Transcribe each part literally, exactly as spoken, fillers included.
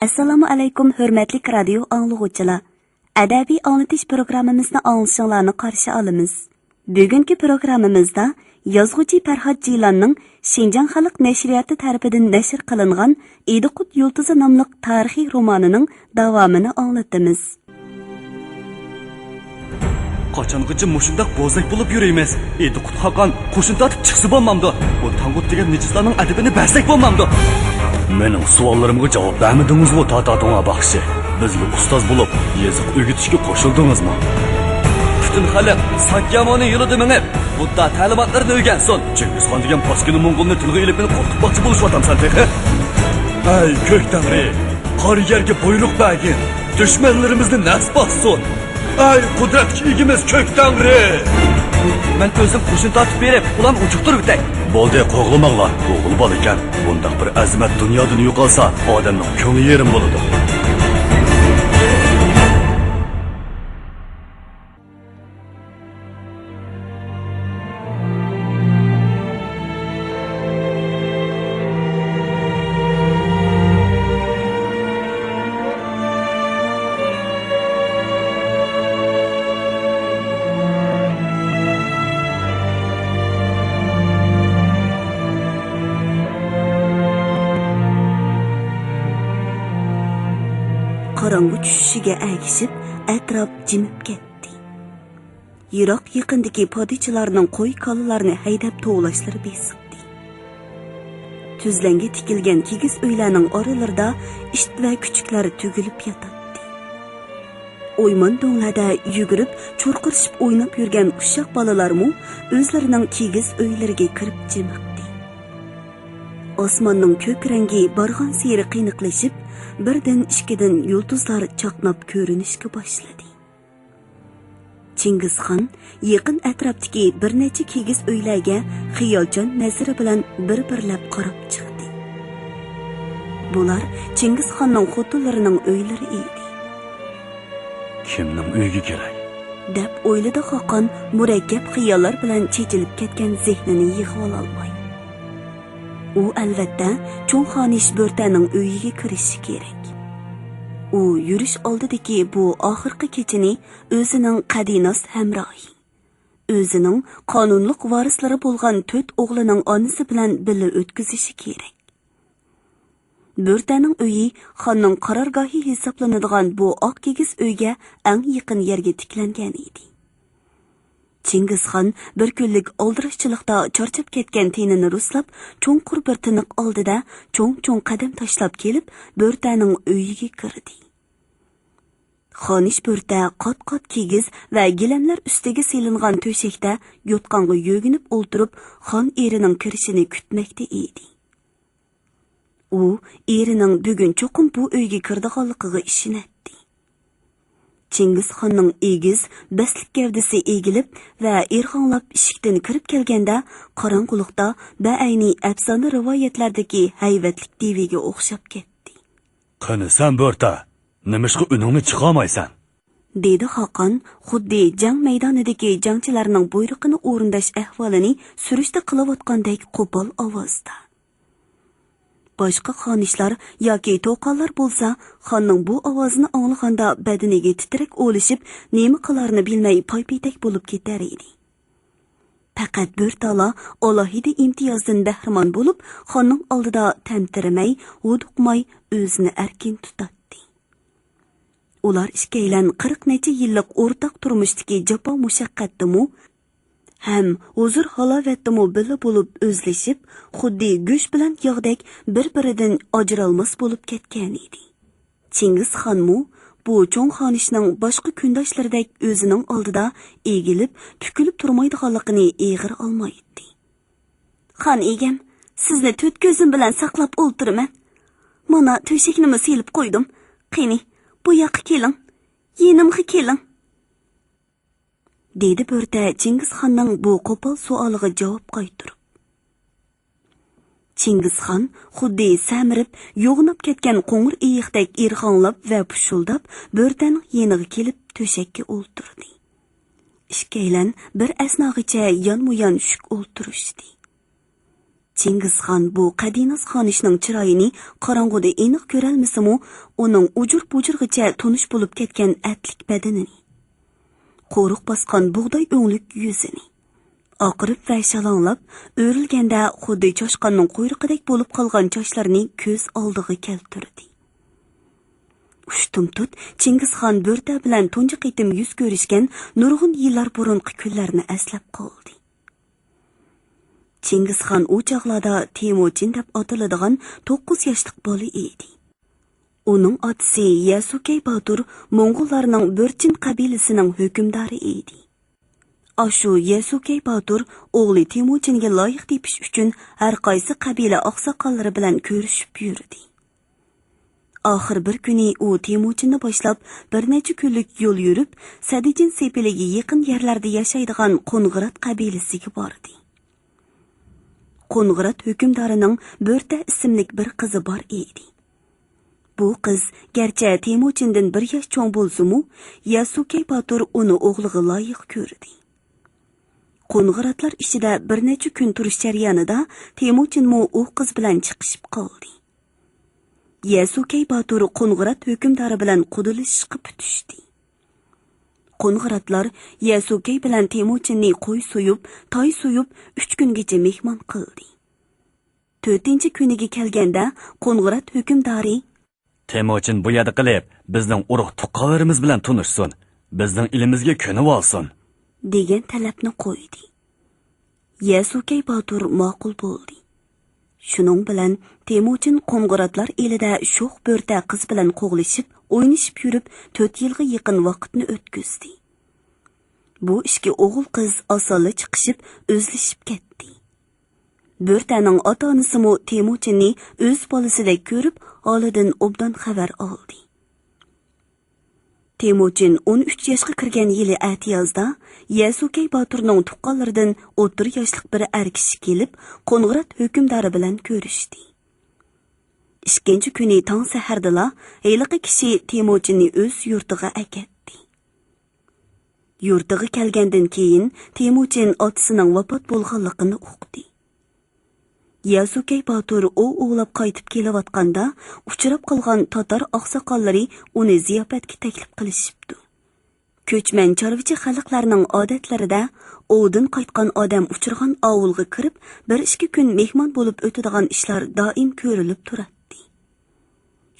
ئەسسالامۇ ئەلەيكۇم، ھۆرمەتلىك رادىيو ئاڭلىغۇچىلار! ئەدەبىي ئاڭلىتىش پروگراممىمىزنى ئاڭلىشىڭلارنى قارشى ئالىمىز. بۈگۈنكى پروگراممىمىزدا يازغۇچى پەرھات جىلاننىڭ شىنجاڭ خەلق نەشرىياتى تەرىپىدىن نەشر قىلىنغان ئىدىقۇت يۇلتۇزى ناملىق تارىخىي رومانىنىڭ داۋامىنى ئاڭلىتىمىز. قاچانغىچە مۇشۇنداق بوزەك بولۇپ يۈرىمىز؟ ئىدىقۇت خاقان قوشۇن تارتىپ چىقسا بولمامدۇ؟ بۇ تاڭغۇت دېگەن نىجىسلارنىڭ ئەدىپىنى بەرسەك بولمامدۇ؟ مېنىڭ سوئاللىرىمغا جاۋاب بەرمىدىڭىزغۇ، تاتا توڭا باخشى؟ بىزگە ئۇستاز بولۇپ، يېزىق ئۆگىتىشكە قوشۇلدىڭىزمۇ؟ پۈتۈن خەلق ساكيامۇنى يولىدا مېڭىپ، بۇددا تەلىماتلىرىنى ئۆگەنسۇن. چىڭگىزخان دېگەن پاسكىنا موڭغۇلنى تىلغا ئېلىپ، مېنى قورقۇتماقچى بولۇشۇۋاتامسەن تېخى؟ ئەي كۆك تەڭرى، قارا يەرگە بۇيرۇق بەرگىن، دۈشمەنلىرىمىزنى نەس باسسۇن. ئەي قۇدرەتكە ئىگىمىز كۆك تەڭرى! مەن ئۆزۈم قوشۇن تارتىپ بېرىپ، ئۇلارنى ئۇجۇقتۇرۇۋېتەي. بولدى، قوغلىماڭلار، ئوغۇل بالا ئىكەن. بۇنداق بىر ئەزىمەت دۇنيادىن يوقالسا، ئادەمنىڭ كۆڭلى يېرىم بولىدۇ. قاراڭغۇ چۈشۈشىگە ئەگىشىپ، ئەتراپ جىمىپ كەتتى. يىراق يېقىندىكى پادىچىلارنىڭ قوي-كالىلارنى ھەيدەپ توۋلاشلىرى بېسىقتى. تۈزلەڭگە تىكىلگەن كىگىز ئۆيلەرنىڭ ئارىلىرىدا ئىت ۋە كۈچۈكلەر تۈگۈلۈپ ياتاتتى. ئويمان دۆڭلەردە يۈگۈرۈپ، چۇرقىرىشىپ ئويناپ يۈرگەن ئۇششاق بالىلارمۇ ئۆزلىرىنىڭ كىگىز ئۆيلىرىگە كىرىپ جىمىقتى. ئاسماننىڭ كۆك رەڭگى بارغانسېرى قېنىقلىشىپ، بىردىن ئىككىدىن يۇلتۇزلار چاقناپ كۆرۈنۈشكە باشلىدى. چىڭگىزخان يېقىن ئەتراپتىكى بىر نەچچە كىگىز ئۆيلەرگە خىيالچان نەزىرى بىلەن بىر-بىرلەپ قاراپ چىقتى. بۇلار چىڭگىزخاننىڭ خوتۇنلىرىنىڭ ئۆيلىرى ئىدى. «كىمنىڭ ئۆيىگە كىرەي؟» دەپ ئويلىدى خاقان مۇرەككەپ خىياللار بىلەن چېچىلىپ كەتكەن زېھنىنى يىغىۋالالماي. ئۇ، ئەلۋەتتە، چوڭ خانىش بۆرتەنىڭ ئۆيىگە كىرىشى كېرەك. ئۇ يۈرۈش ئالدىدىكى بۇ ئاخىرقى كېچىنى ئۆزىنىڭ قەدىناس ھەمراھى، ئۆزىنىڭ قانۇنلۇق ۋارىسلىرى بولغان تۆت ئوغلىنىڭ ئانىسى بىلەن بىللە ئۆتكۈزۈشى كېرەك. بۆرتەنىڭ ئۆيى خاننىڭ قارارگاھى ھېسابلىنىدىغان بۇ ئاق كىگىز ئۆيگە ئەڭ يېقىن يەرگە تىكلەنگەن ئىدى. چىڭگىزخان بىر كۈنلۈك ئالدىراشچىلىقتا چارچاپ كەتكەن تېنىنى رۇسلاپ، چوڭقۇر بىر تىنىق ئالدىدا چوڭ-چوڭ قەدەم تاشلاپ كېلىپ، بۆرتەنىڭ ئۆيىگە كىردى. خانىش بۆرتە قات-قات كىگىز ۋە گىلەملەر ئۈستىگە سېلىنغان تۆشەكتە يوتقانغا يۆگىنىپ ئولتۇرۇپ، خان ئېرىنىڭ كىرىشىنى كۈتمەكتە ئىدى. ئۇ ئېرىنىڭ بۈگۈن چوقۇم بۇ ئۆيگە كىرىدىغانلىقىغا ئىشىنەتتى. چىڭگىزخاننىڭ ئېگىز، بەستلىك گەۋدىسى ئېگىلىپ ۋە ئىرغاڭلاپ ئىشىكتىن كىرىپ كەلگەندە، قاراڭغۇلۇقتا بەئەينى ئەپسانە رىۋايەتلەردىكى ھەيۋەتلىك دېۋىگە ئوخشاپ كەتتى. «قېنى سەن بۆرتە، نېمىشقا ئۈنۈڭنى چىقارمايسەن؟» دېدى خاقان، خۇددى جەڭ مەيدانىدىكى جەڭچىلەرنىڭ بۇيرۇقىنى ئورۇنداش ئەھۋالىنى سۈرۈشتە قىلىۋاتقاندەك قوپال ئاۋازدا. باشقا خانىشلار ياكى توقاللار بولسا، خاننىڭ بۇ ئاۋازىنى ئاڭلىغاندا بەدىنىگە تىترەك ئولىشىپ، نېمە قىلارىنى بىلمەي پايپېتەك بولۇپ كېتەر ئىدى. پەقەت بۆرتەلا ئالاھىدە ئىمتىيازدىن بەھرىمەن بولۇپ، خاننىڭ ئالدىدا تەمتىرىمەي، ھودۇقماي ئۆزىنى ئەركىن تۇتاتتى. ئۇلار ئىككىيلەن قىرىق نەچچە يىللىق ئورتاق تۇرمۇشتىكى جاپا مۇشەققەتتىمۇ، ھەم ھۇزۇر-ھالاۋەتتىمۇ بىللە بولۇپ ئۆزلىشىپ، خۇددى گۆش بىلەن ياغدەك بىر-بىرىدىن ئاجرالماس بولۇپ كەتكەنىدى. چىڭگىزخانمۇ بۇ چوڭ خانىشنىڭ باشقا كۈنداشلىرىدەك ئۆزىنىڭ ئالدىدا ئېگىلىپ، پۈكۈلۈپ تۇرمايدىغانلىقىنى ئېغىر ئالمايتتى. «خان ئىگەم، سىزنى تۆت كۆزۈم بىلەن ساقلاپ ئولتۇرىمەن. مانا تۆشەكنىمۇ سېلىپ قويدۇم. قېنى، بۇ ياققا كېلىڭ، يېنىمغا كېلىڭ.» دېدى بۆرتە چىڭگىزخاننىڭ بۇ قوپال سوئالىغا جاۋاب قايتۇرۇپ. چىڭگىزخان خۇددى سەمرىپ، يوغىناپ كەتكەن قوڭۇر ئېيىقتەك ئىرغاڭلاپ ۋە پۇشۇلداپ بۆرتەنىڭ يېنىغا كېلىپ تۆشەككە ئولتۇردى. ئىككىيلەن بىر ئەسناغىچە يانمۇيان شۈك ئولتۇرۇشتى. چىڭگىزخان بۇ قەدىناس خانىشنىڭ چىرايىنى قاراڭغۇدا ئېنىق كۆرەلمىسىمۇ، ئۇنىڭ ئۇجۇر-بۇجۇرغىچە تونۇش بولۇپ كەتكەن ئەتلىك بەدىنىنى، قورۇق باسقان بۇغداي ئۆڭلۈك يۈزىنى، ئاقىرىپ ۋە شالاڭلاپ ئۆرۈلگەندە خۇددى چاشقاننىڭ قۇيرۇقىدەك بولۇپ قالغان چاچلىرىنى كۆز ئالدىغا كەلتۈردى. ئۇشتۇمتۇت چىڭگىزخان بۆرتە بىلەن تۇنجى قېتىم يۈز كۆرۈشكەن نۇرغۇن يىللار بۇرۇنقى كۈنلەرنى ئەسلەپ قالدى. چىڭگىزخان ئۇ چاغلاردا تېمۇچىن دەپ ئاتىلىدىغان توققۇز ياشلىق بالا ئىدى. ئۇنىڭ ئاتىسى يەسۇكەي باتۇر موڭغۇللارنىڭ بۆرچىن قەبىلىسىنىڭ ھۆكۈمدارى ئىدى. ئاشۇ يەسۇكەي باتۇر ئوغلى تېمۇچىنگە لايىق تېپىش ئۈچۈن ھەر قايسى قەبىلە ئاقساقاللىرى بىلەن كۆرۈشۈپ يۈردى. ئاخىر بىر كۈنى ئۇ تېمۇچىننى باشلاپ، بىر نەچچە كۈنلۈك يول يۈرۈپ، سەدىجىن سېپىلىگە يېقىن يەرلەردە ياشايدىغان قونغىرات قەبىلىسىگە باردى. قونغىرات ھۆكۈمدارىنىڭ بۆرتە ئىسىملىك بىر قىزى بار ئىدى. بۇ قىز گەرچە تېمۇچىندىن بىر ياش چوڭ بولسىمۇ، ياسۇكەي باتۇر ئۇنى ئوغلىغا لايىق كۆردى. قونغىراتلار ئىچىدە بىر نەچچە كۈن تۇرۇش جەريانىدا تېمۇچىنمۇ ئۇ قىز بىلەن چىقىشىپ قالدى. يەسۇكەي باتۇر قونغىرات ھۆكۈمدارى بىلەن قۇدىلىشىشقا پۈتۈشتى. قونغىراتلار يەسۇكەي بىلەن تېمۇچىننى قوي سويۇپ، تاي سويۇپ، ئۈچ كۈنگىچە مېھمان قىلدى. تۆتىنچى كۈنىگە كەلگەندە، قونغىرات ھۆكۈمدارى، تېمۇچىن بۇ يەردە قېلىپ، بىزنىڭ ئۇرۇق-تۇغقانلىرىمىز بىلەن تونۇشسۇن، بىزنىڭ ئېلىمىزگە كۆنۈۋالسۇن، دېگەن تەلەپنى قويدى. يەسۇكەي باتۇر ماقۇل بولدى. شۇنىڭ بىلەن تېمۇچىن قونغىراتلار ئېلىدە شوخ بۆرتە قىز بىلەن قوغلىشىپ، ئوينىشىپ يۈرۈپ، تۆت يىلغا يېقىن ۋاقىتنى ئۆتكۈزدى. بۇ ئىككى ئوغۇل قىز ئاسانلا چىقىشىپ، ئۆزلىشىپ كەتتى. بۆرتەنىڭ ئاتا-ئانىسىمۇ تېمۇچىننى ئۆز بالىسىدەك كۆرۈپ، ھالىدىن ئوبدان خەۋەر ئالدى. تېمۇچىن ئون ئۈچ ياشقا كىرگەن يىلى ئەتىيازدا يەسۇكەي باتۇرنىڭ تۇغقانلىرىدىن ئوتتۇرا ياشلىق بىر ئەر كىشى كېلىپ، قونغىرات ھۆكۈمدارى بىلەن كۆرۈشتى. ئىككىنچى كۈنى تاڭ سەھەردىلا ھېلىقى كىشى تېمۇچىننى ئۆز يۇرتىغا ئەكەتتى. يۇرتىغا كەلگەندىن كېيىن، تېمۇچىن ئاتىسىنىڭ ۋاپات بولغانلىقىنى ئۇقتى. ياسۇكەي باتۇر ئوۋ ئوۋلاپ قايتىپ كېلىۋاتقاندا، ئۇچراپ قالغان تاتار ئاقساقاللىرى ئۇنى زىياپەتكە تەكلىپ قىلىشىپتۇ. كۆچمەن چارۋىچى خەلقلەرنىڭ ئادەتلىرىدە، ئوۋدىن قايتقان ئادەم ئۇچرىغان ئاۋۇلغا كىرىپ، بىر ئىككى كۈن مېھمان بولۇپ ئۆتىدىغان ئىشلار دائىم كۆرۈلۈپ تۇراتتى.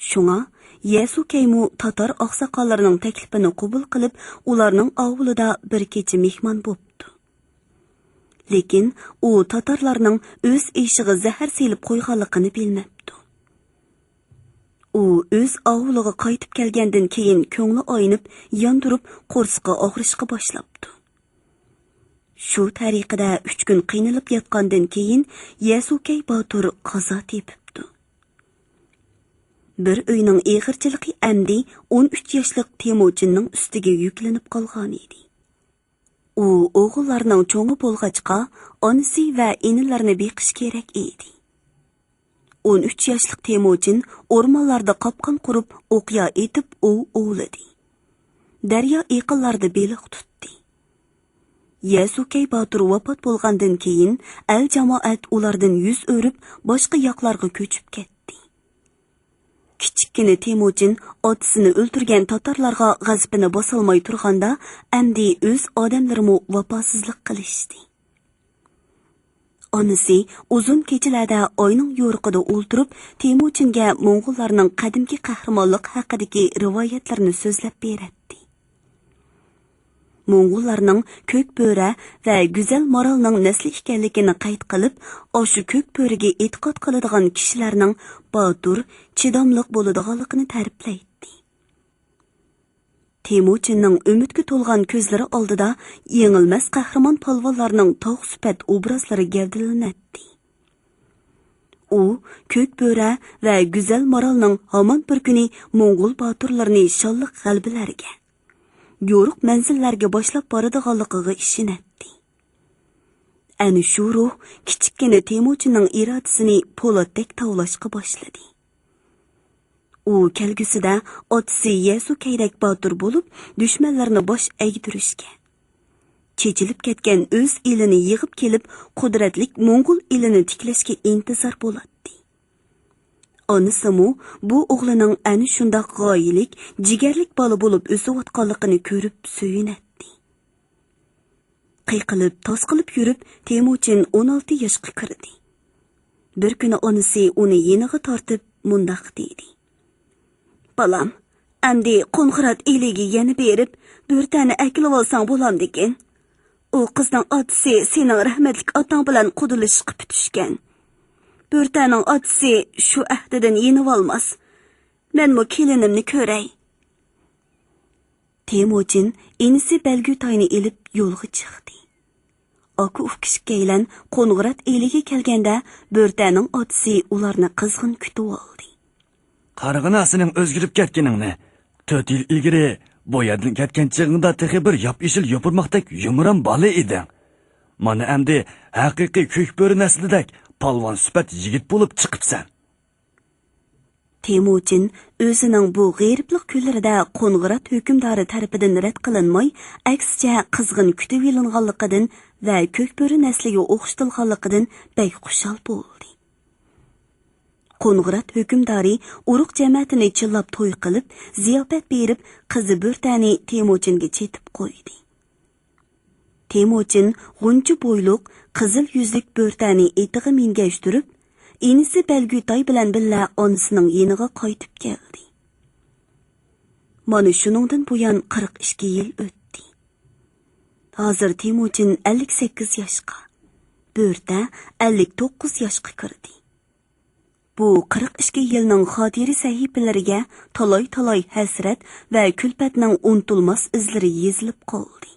شۇڭا، يەسۇكەيمۇ تاتار ئاقساقاللىرىنىڭ تەكلىپىنى قوبۇل قىلىپ، ئۇلارنىڭ ئاۋۇلىدا بىر كېچە مېھمان بوپتۇ. لېكىن ئۇ تاتارلارنىڭ ئۆز ئېشىغا زەھەر سېلىپ قويغانلىقىنى بىلمەپتۇ. ئۇ ئۆز ئاۋۇلىغا قايتىپ كەلگەندىن كېيىن كۆڭلى ئاينىپ، ياندۇرۇپ، قورسىقى ئاغرىشقا باشلاپتۇ. شۇ تەرىقىدە ئۈچ كۈن قىينىلىپ ياتقاندىن كېيىن، يەسۇكەي باتۇر قازا تېپىپتۇ. بىر ئۆينىڭ ئېغىرچىلىقى ئەمدى ئون ئۈچ ياشلىق تېمۇچىننىڭ ئۈستىگە يۈكلىنىپ قالغانىدى. ئۇ ئوغۇللارنىڭ چوڭى بولغاچقا، ئانىسى ۋە ئىنىلىرىنى بېقىش كېرەك ئىدى. ئون ئۈچ ياشلىق تېمۇچىن ئورمانلاردا قاپقان قۇرۇپ، ئوقيا ئېتىپ ئوۋ ئوۋلىدى. دەريا ئېقىنلاردا بېلىق تۇتتى. يەسۇكەي باتۇر ۋاپات بولغاندىن كېيىن، ئەل-جامائەت ئۇلاردىن يۈز ئۆرۈپ، باشقا ياقلارغا كۆچۈپ كەتتى. كىچىككىنە تېمۇچىن ئاتىسىنى ئۆلتۈرگەن تاتارلارغا غەزىپىنى باسالماي تۇرغاندا، ئەمدى ئۆز ئادەملىرىمۇ ۋاپاسىزلىق قىلىشتى. ئانىسى ئۇزۇن كېچىلەردە ئاينىڭ يورۇقىدا ئولتۇرۇپ، تېمۇچىنگە موڭغۇللارنىڭ قەدىمكى قەھرىمانلىق ھەققىدىكى رىۋايەتلىرىنى سۆزلەپ بېرەتتى. موڭغۇللارنىڭ كۆك بۆرە ۋە گۈزەل مارالنىڭ نەسلى ئىكەنلىكىنى قەيت قىلىپ، ئاشۇ كۆك بۆرىگە ئېتىقاد قىلىدىغان كىشىلەرنىڭ باتۇر، چىداملىق بولىدىغانلىقىنى تەرىپلەيتتى. تېمۇچىننىڭ ئۈمىدكە تولغان كۆزلىرى ئالدىدا يېڭىلمەس قەھرىمان پالۋانلارنىڭ تاغ سۈپەت ئوبرازلىرى گەۋدىلىنەتتى. ئۇ كۆك بۆرە ۋە گۈزەل مارالنىڭ ھامان بىر كۈنى موڭغۇل باتۇرلىرىنى شانلىق غەلىبىلەرگە، يورۇق مەنزىللەرگە باشلاپ بارىدىغانلىقىغا ئىشىنەتتى. ئەنە شۇ روھ كىچىككىنە تېمۇچىننىڭ ئىرادىسىنى پولاتتەك تاۋلاشقا باشلىدى. ئۇ كەلگۈسىدە ئاتىسى يەسۇكەيدەك باتۇر بولۇپ، دۈشمەنلىرىنى باش ئەگدۈرۈشكە، چېچىلىپ كەتكەن ئۆز ئېلىنى يىغىپ كېلىپ، قۇدرەتلىك موڭغۇل ئېلىنى تىكلەشكە ئىنتىزار بولاتتى. ئانىسىمۇ بۇ ئوغلىنىڭ ئەنە شۇنداق غايىلىك، جىگەرلىك بالا بولۇپ ئۆسۈۋاتقانلىقىنى كۆرۈپ سۆيۈنەتتى. قىيقىلىپ، تاسقىلىپ يۈرۈپ، تېمۇچىن ئون ئالتە ياشقا كىردى. بىر كۈنى ئانىسى ئۇنى يېنىغا تارتىپ مۇنداق دېدى: «بالام، ئەمدى قونغۇرات ئېلىگە يەنە بېرىپ، بۆرتەنى ئەكېلىۋالساڭ بولامدىكىن؟ ئۇ قىزنىڭ ئاتىسى سېنىڭ رەھمەتلىك ئاتاڭ بىلەن قۇدىلىشىشقا پۈتۈشكەن. بۆرتەنىڭ ئاتىسى شۇ ئەھدىدىن يېنىۋالماس. مەنمۇ كېلىنىمنى كۆرەي.» تېمۇچىن ئىنىسى بەلگۈتاينى ئېلىپ يولغا چىقتى. ئاكا-ئۇكا ئىككىيلەن قونغۇرات ئېلىگە كەلگەندە، بۆرتەنىڭ ئاتىسى ئۇلارنى قىزغىن كۈتۈۋالدى. «قارىغىنا سېنىڭ ئۆزگىرىپ كەتكىنىڭنى. تۆت يىل ئىلگىرى بۇ يەردىن كەتكەن چېغىڭدا تېخى بىر ياپيېشىل يوپۇرماقتەك يۇمران بالا ئىدىڭ. مانا ئەمدى ھەقىقىي كۆك بۆرە نەسلىدەك پالۋان سۈپەت يىگىت بولۇپ چىقىپسەن.» تېمۇچىن ئۆزىنىڭ بۇ غېرىبلىق كۈنلىرىدە قونغۇرات ھۆكۈمدارى تەرىپىدىن رەت قىلىنماي، ئەكسىچە قىزغىن كۈتۈۋېلىنغانلىقىدىن ۋە كۆك بۆرە نەسلىگە ئوخشىتىلغانلىقىدىن بەك خۇشال بولدى. قونغۇرات ھۆكۈمدارى ئۇرۇق جەمەتىنى چىللاپ توي قىلىپ، زىياپەت بېرىپ، قىزى بۆرتەنى تېمۇچىنگە چېتىپ قويدى. تېمۇچىن غۇنچە بويلۇق، قىزىل يۈزلۈك بۆرتەنى ئېتىغا مىنگەشتۈرۈپ، ئىنىسى بەلگۈتاي بىلەن بىللە ئانىسىنىڭ يېنىغا قايتىپ كەلدى. مانا شۇنىڭدىن بۇيان قىرىق ئىككى يىل ئۆتتى. ھازىر تېمۇچىن ئەللىك سەككىز ياشقا، بۆرتە ئەللىك توققۇز ياشقا كىردى. بۇ قىرىق ئىككى يىلنىڭ خاتىرە سەھىپىلىرىگە تالاي-تالاي ھەسرەت ۋە كۈلپەتنىڭ ئۇنتۇلماس ئىزلىرى يېزىلىپ قالدى.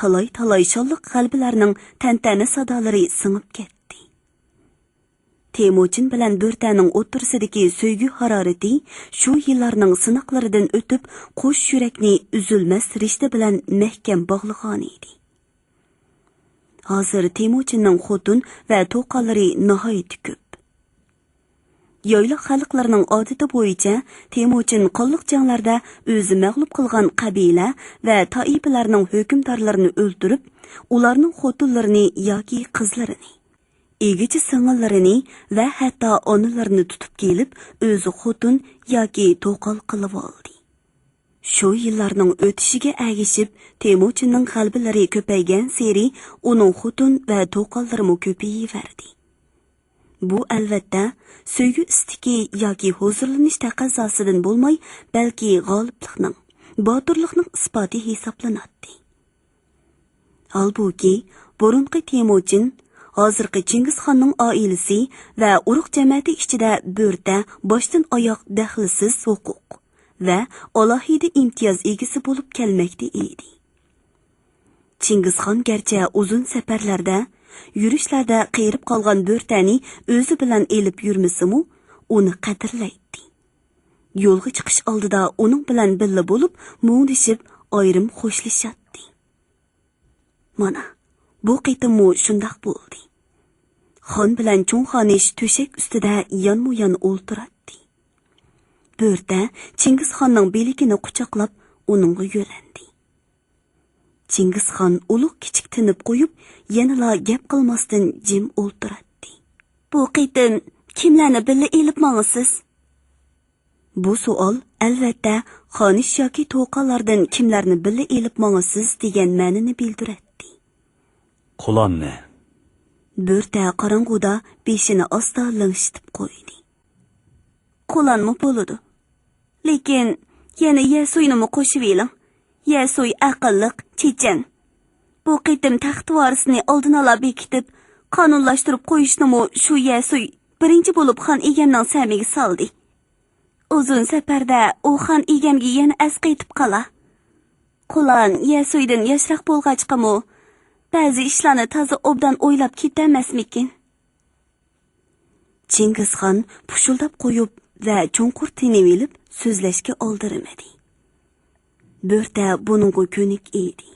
تالاي-تالاي شانلىق غەلىبىلەرنىڭ تەنتەنە سادالىرى سىڭىپ كەتتى. تېمۇچىن بىلەن بۆرتەنىڭ ئوتتۇرىسىدىكى سۆيگۈ ھارارىتى شۇ يىللارنىڭ سىناقلىرىدىن ئۆتۈپ، قوش يۈرەكنى ئۈزۈلمەس رىشتە بىلەن مەھكەم باغلىغانىدى. ھازىر تېمۇچىننىڭ خوتۇن ۋە توقاللىرى ناھايىتى كۆپ. يايلاق خەلقلىرىنىڭ ئادىتى بويىچە، تېمۇچىن قانلىق جەڭلەردە ئۆزى مەغلۇپ قىلغان قەبىلە ۋە تائىپىلەرنىڭ ھۆكۈمدارلىرىنى ئۆلتۈرۈپ، ئۇلارنىڭ خوتۇنلىرىنى ياكى قىزلىرىنى، ئىگىچى سىڭىللىرىنى ۋە ھەتتا ئانىلىرىنى تۇتۇپ كېلىپ، ئۆزى خوتۇن ياكى توقال قىلىۋالدى. شۇ يىللارنىڭ ئۆتۈشىگە ئەگىشىپ، تېمۇچىننىڭ غەلىبىلىرى كۆپەيگەنسېرى، ئۇنىڭ خوتۇن ۋە توقاللىرىمۇ كۆپىيىۋەردى. بۇ، ئەلۋەتتە، سۆيگۈ ئىستىكى ياكى ھۇزۇرلىنىش تەقەززاسىدىن بولماي، بەلكى غالىبلىقنىڭ، باتۇرلۇقنىڭ ئىسپاتى ھېسابلىناتتى. ھالبۇكى، بۇرۇنقى تېمۇچىن، ھازىرقى چىڭگىزخاننىڭ ئائىلىسى ۋە ئۇرۇق جەمەتى ئىچىدە بۆرتە باشتىن ئاياق دەخلىسىز ھوقۇق ۋە ئالاھىدە ئىمتىياز ئىگىسى بولۇپ كەلمەكتە ئىدى. چىڭگىزخان گەرچە ئۇزۇن سەپەرلەردە، يۈرۈشلەردە قېرىپ قالغان بۆرتەنى ئۆزى بىلەن ئېلىپ يۈرمىسىمۇ، ئۇنى قەدىرلەيتتى. يولغا چىقىش ئالدىدا ئۇنىڭ بىلەن بىللە بولۇپ، مۇڭدىشىپ، ئايرىم خوشلىشاتتى. مانا، بۇ قېتىممۇ شۇنداق بولدى. خان بىلەن چوڭ خانىش تۆشەك ئۈستىدە يانمۇ يان ئولتۇراتتى. بۆرتە چىڭگىزخاننىڭ بىلىكىنى قۇچاقلاپ، ئۇنىڭغا يۆلەندى. چىڭگىزخان ئۇلۇغ كىچىك تىنىپ قويۇپ، يەنىلا گەپ قىلماستىن جىم ئولتۇراتتى. بۇ قېتىم كىملەرنى بىللە ئېلىپ ماڭىسىز؟ بۇ سوئال، ئەلۋەتتە، خانىش ياكى توقاللاردىن كىملەرنى بىللە ئېلىپ ماڭىسىز دېگەن مەنىنى بىلدۈرەتتى. قۇلاننى. بۆرتە قاراڭغۇدا بېشىنى ئاستا لىڭشىتىپ قويدى. قۇلانمۇ بولىدۇ. لېكىن يەنە يەسۇينىمۇ قوشۇۋېلىڭ. يەسۇي ئەقىللىق، چېچەن. بۇ قېتىم تەخت ۋارىسىنى ئالدىنئالا بېكىتىپ، قانۇنلاشتۇرۇپ قويۇشنىمۇ شۇ يەسۇي بىرىنچى بولۇپ خان ئىگەمنىڭ سەمىگە سالدى. ئۇزۇن سەپەردە ئۇ خان ئىگەمگە يەنە ئەسقېتىپ قالا. قۇلان يەسۇيدىن ياشراق بولغاچقىمۇ، بەزى ئىشلارنى تازا ئوبدان ئويلاپ كېتەلمەسمىكىن؟ چىڭگىزخان پۇشۇلداپ قويۇپ ۋە چوڭقۇر تىنىۋېلىپ سۆزلەشكە ئالدىرىمىدى. بۆرتە بۇنىڭغا كۆنۈك ئىدى.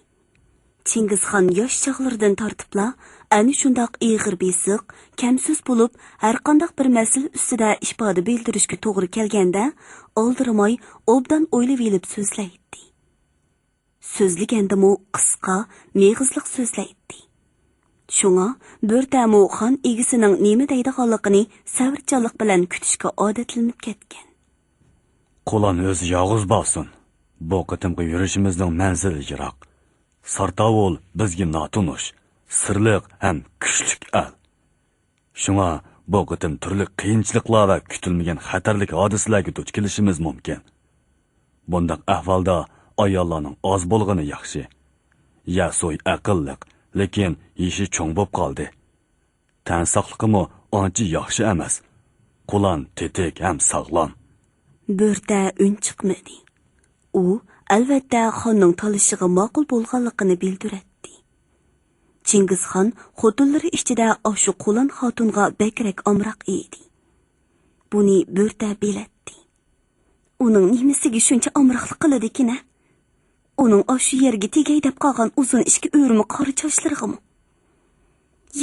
چىڭگىزخان ياش چاغلىرىدىن تارتىپلا ئەنە شۇنداق ئېغىر بېسىق، كەمسۆز بولۇپ، ھەرقانداق بىر مەسىلە ئۈستىدە ئىپادە بىلدۈرۈشكە توغرا كەلگەندە، ئالدىرىماي، ئوبدان ئويلىۋېلىپ سۆزلەيتتى. سۆزلىگەندىمۇ قىسقا، مېغىزلىق سۆزلەيتتى. شۇڭا بۆرتەمۇ خان ئىگىسىنىڭ نېمە دەيدىغانلىقىنى سەۋرچانلىق بىلەن كۈتۈشكە ئادەتلىنىپ كەتكەن. قۇلان ئۆزى يالغۇز بارسۇن. بۇ قېتىمقى يۈرۈشىمىزنىڭ مەنزىلى يىراق. سارتاۋۇل بىزگە ناتونۇش، سىرلىق ھەم كۈچلۈك ئەل. شۇڭا بۇ قېتىم تۈرلۈك قىيىنچىلىقلار ۋە كۈتۈلمىگەن خەتەرلىك ھادىسىلەرگە دۇچ كېلىشىمىز مۇمكىن. بۇنداق ئەھۋالدا ئاياللارنىڭ ئاز بولغىنى ياخشى. يەسۇي ئەقىللىق، لېكىن يېشى چوڭ بولۇپ قالدى. تەن ساقلىقىمۇ ئانچە ياخشى ئەمەس. قۇلان تېتىك ھەم ساغلام. بۆرتە ئۈن چىقمىدى. ئۇ، ئەلۋەتتە، خاننىڭ تالىشىغا ماقۇل بولغانلىقىنى بىلدۈرەتتى. چىڭگىزخان خوتۇنلىرى ئىچىدە ئاشۇ قۇلان خاتۇنغا بەكرەك ئامراق ئىدى. بۇنى بۆرتە بىلەتتى. ئۇنىڭ نېمىسىگە شۇنچە ئامراقلىق قىلىدىكىن-ە؟ ئۇنىڭ ئاشۇ يەرگە تېگەي دەپ قالغان ئۇزۇن ئىككى ئۆرمە قارا چاچلىرىغىمۇ؟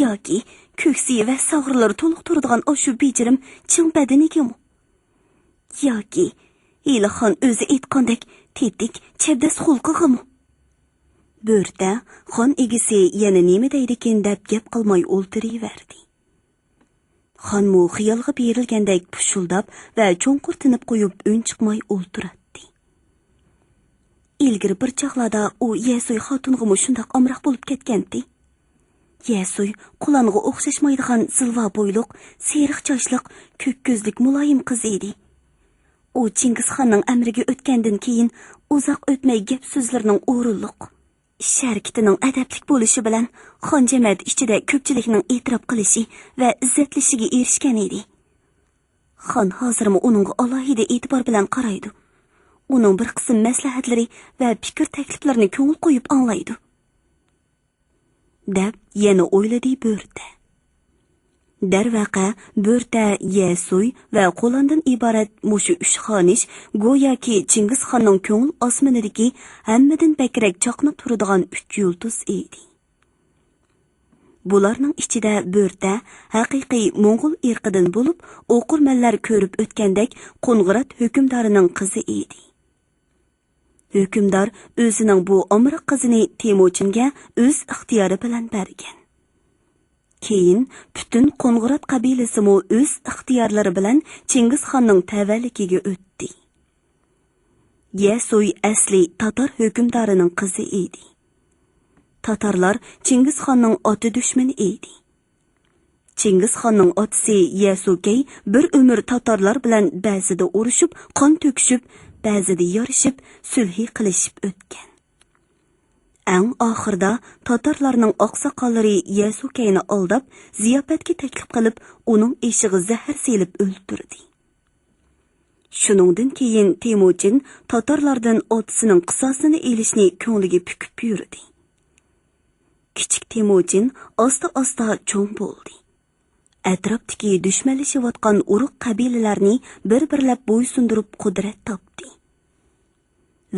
ياكى كۆكسى ۋە ساغرىلىرى تولۇق تۇرىدىغان ئاشۇ بېجىرىم چىڭ بەدىنىگىمۇ؟ ياكى ھېلىخان ئۆزى ئېيتقاندەك تېتىك، چەبدەس خۇلقىغىمۇ؟ بۆرتە خان ئىگىسى يەنە نېمە دەيدىكىن دەپ گەپ قىلماي ئولتۇرۇۋەردى. خانمۇ خىيالغا بېرىلگەندەك پۇشۇلداپ ۋە چوڭقۇر تىنىپ قويۇپ ئۈن چىقماي ئولتۇراتتى. ئىلگىرى بىر چاغلاردا ئۇ يەسۇي خاتۇنغىمۇ شۇنداق ئامراق بولۇپ كەتكەنتى. يەسۇي قۇلانغا ئوخشاشمايدىغان زىلۋا بويلۇق، سېرىق چاچلىق، كۆك كۆزلۈك مۇلايىم قىز ئىدى. ئۇ چىڭگىزخاننىڭ ئەمرىگە ئۆتكەندىن كېيىن ئۇزاق ئۆتمەي گەپ سۆزلىرىنىڭ ئورۇنلۇق، ئىش ھەرىكىتىنىڭ ئەدەپلىك بولۇشى بىلەن خان جەمەتى ئىچىدە كۆپچىلىكنىڭ ئېتىراپ قىلىشى ۋە ئىززەتلىشىگە ئېرىشكەن ئىدى. خان ھازىرمۇ ئۇنىڭغا ئالاھىدە ئېتىبار بىلەن قارايدۇ. ئۇنىڭ بىر قىسىم مەسلىھەتلىرى ۋە پىكىر تەكلىپلىرىنى كۆڭۈل قويۇپ ئاڭلايدۇ. دەپ يەنە ئويلىدى بۆرتە. دەرۋەقە، بۆرتە، يەسۇي ۋە قۇلاندىن ئىبارەت مۇشۇ ئۈچ خانىش گوياكى چىڭگىزخاننىڭ كۆڭۈل ئاسمىنىدىكى ھەممىدىن بەكرەك چاقناپ تۇرىدىغان ئۈچ يۇلتۇز ئىدى. بۇلارنىڭ ئىچىدە بۆرتە ھەقىقىي موڭغۇل ئىرقىدىن بولۇپ، ئوقۇرمەنلەر كۆرۈپ ئۆتكەندەك قوڭغۇرات ھۆكۈمدارىنىڭ قىزى ئىدى. ھۆكۈمدار ئۆزىنىڭ بۇ ئامراق قىزىنى تېمۇچىنگە ئۆز ئىختىيارى بىلەن بەرگەن. كېيىن پۈتۈن قوڭغۇرات قەبىلىسىمۇ ئۆز ئىختىيارلىرى بىلەن چىڭگىزخاننىڭ تەۋەلىكىگە ئۆتتى. يەسۇي ئەسلى تاتار ھۆكۈمدارىنىڭ قىزى ئىدى. تاتارلار چىڭگىزخاننىڭ ئاتا دۈشمىنى ئىدى. چىڭگىزخاننىڭ ئاتىسى يەسۇكەي بىر ئۆمۈر تاتارلار بىلەن بەزىدە ئۇرۇشۇپ، قان تۆكۈشۈپ، بەزىدە يارىشىپ، سۈلھى قىلىشىپ ئۆتكەن. ئەڭ ئاخىرىدا تاتارلارنىڭ ئاقساقاللىرى يەسۇكەينى ئالداپ، زىياپەتكە تەكلىپ قىلىپ، ئۇنىڭ ئېشىغا زەھەر سېلىپ ئۆلتۈردى. شۇنىڭدىن كېيىن تېمۇچىن تاتارلاردىن ئاتىسىنىڭ قىساسىنى ئېلىشنى كۆڭلىگە پۈكۈپ يۈردى. كىچىك تېمۇچىن ئاستا-ئاستا چوڭ بولدى. ئەتراپتىكى دۈشمەنلىشىۋاتقان ئۇرۇق قەبىلىلەرنى بىر-بىرلەپ بويسۇندۇرۇپ قۇدرەت تاپتى.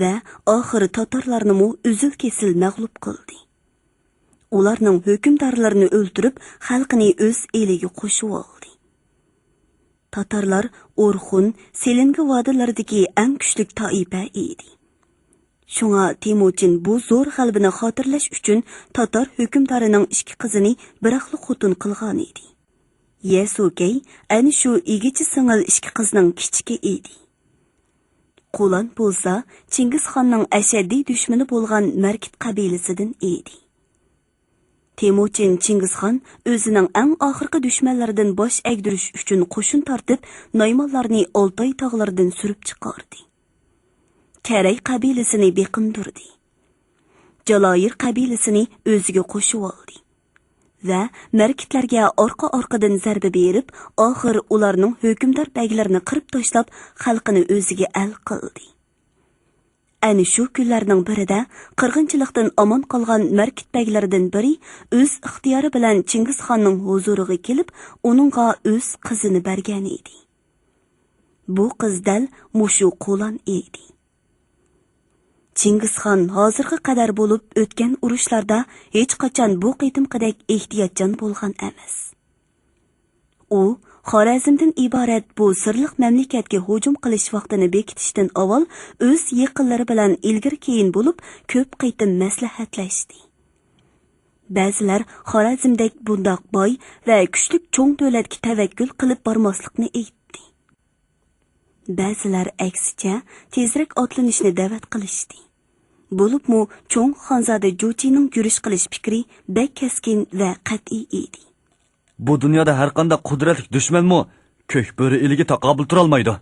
ۋە ئاخىرى تاتارلارنىمۇ ئۈزۈل-كېسىل مەغلۇپ قىلدى. ئۇلارنىڭ ھۆكۈمدارلىرىنى ئۆلتۈرۈپ، خەلقىنى ئۆز ئېلىگە قوشۇۋالدى. تاتارلار ئورخۇن، سېلىنگى ۋادىلىرىدىكى ئەڭ كۈچلۈك تائىپە ئىدى. شۇڭا تېمۇچىن بۇ زور غەلىبىنى خاتىرىلەش ئۈچۈن تاتار ھۆكۈمدارىنىڭ ئىككى قىزىنى بىراقلا خوتۇن قىلغانىدى. يەسۇكەي ئەنە شۇ ئىگىچە سىڭىل ئىككى قىزنىڭ كىچىكى ئىدى. قۇلان بولسا چىڭگىزخاننىڭ ئەشەددىي دۈشمىنى بولغان مەركىت قەبىلىسىدىن ئىدى. تېمۇچىن چىڭگىزخان ئۆزىنىڭ ئەڭ ئاخىرقى دۈشمەنلىرىدىن باش ئەگدۈرۈش ئۈچۈن قوشۇن تارتىپ، نايمانلارنى ئالتاي تاغلىرىدىن سۈرۈپ چىقاردى. كەرەي قەبىلىسىنى بېقىندۇردى. جالايىر قەبىلىسىنى ئۆزىگە قوشۇۋالدى. ۋە مەركىتلەرگە ئارقا-ئارقىدىن زەربە بېرىپ، ئاخىر ئۇلارنىڭ ھۆكۈمدار بەگلىرىنى قىرىپ تاشلاپ، خەلقىنى ئۆزىگە ئەل قىلدى. ئەنە شۇ كۈنلەرنىڭ بىرىدە قىرغىنچىلىقتىن ئامان قالغان مەركىت بەگلىرىدىن بىرى ئۆز ئىختىيارى بىلەن چىڭگىزخاننىڭ ھۇزۇرىغا كېلىپ، ئۇنىڭغا ئۆز قىزىنى بەرگەنىدى. بۇ قىز دەل مۇشۇ قۇلان ئىدى. چىڭگىزخان ھازىرغا قەدەر بولۇپ ئۆتكەن ئۇرۇشلاردا ھېچقاچان بۇ قېتىمقىدەك ئېھتىياتچان بولغان ئەمەس. ئۇ خارەزمدىن ئىبارەت بۇ سىرلىق مەملىكەتكە ھۇجۇم قىلىش ۋاقتىنى بېكىتىشتىن ئاۋۋال ئۆز يېقىنلىرى بىلەن ئىلگىرى-كېيىن بولۇپ كۆپ قېتىم مەسلىھەتلەشتى. بەزىلەر خارەزمدەك بۇنداق باي ۋە كۈچلۈك چوڭ دۆلەتكە تەۋەككۈل قىلىپ بارماسلىقنى ئېيتتى. بەزىلەر ئەكسىچە، تېزرەك ئاتلىنىشنى دەۋەت قىلىشتى. بولۇپمۇ چوڭ خانزادە جۇچىنىڭ يۈرۈش قىلىش پىكرى بەك كەسكىن ۋە قەتئىي ئىدى. بۇ دۇنيادا ھەرقانداق قۇدرەتلىك دۈشمەنمۇ كۆك بۆرە ئىلىگە تاقابىل تۇرالمايدۇ،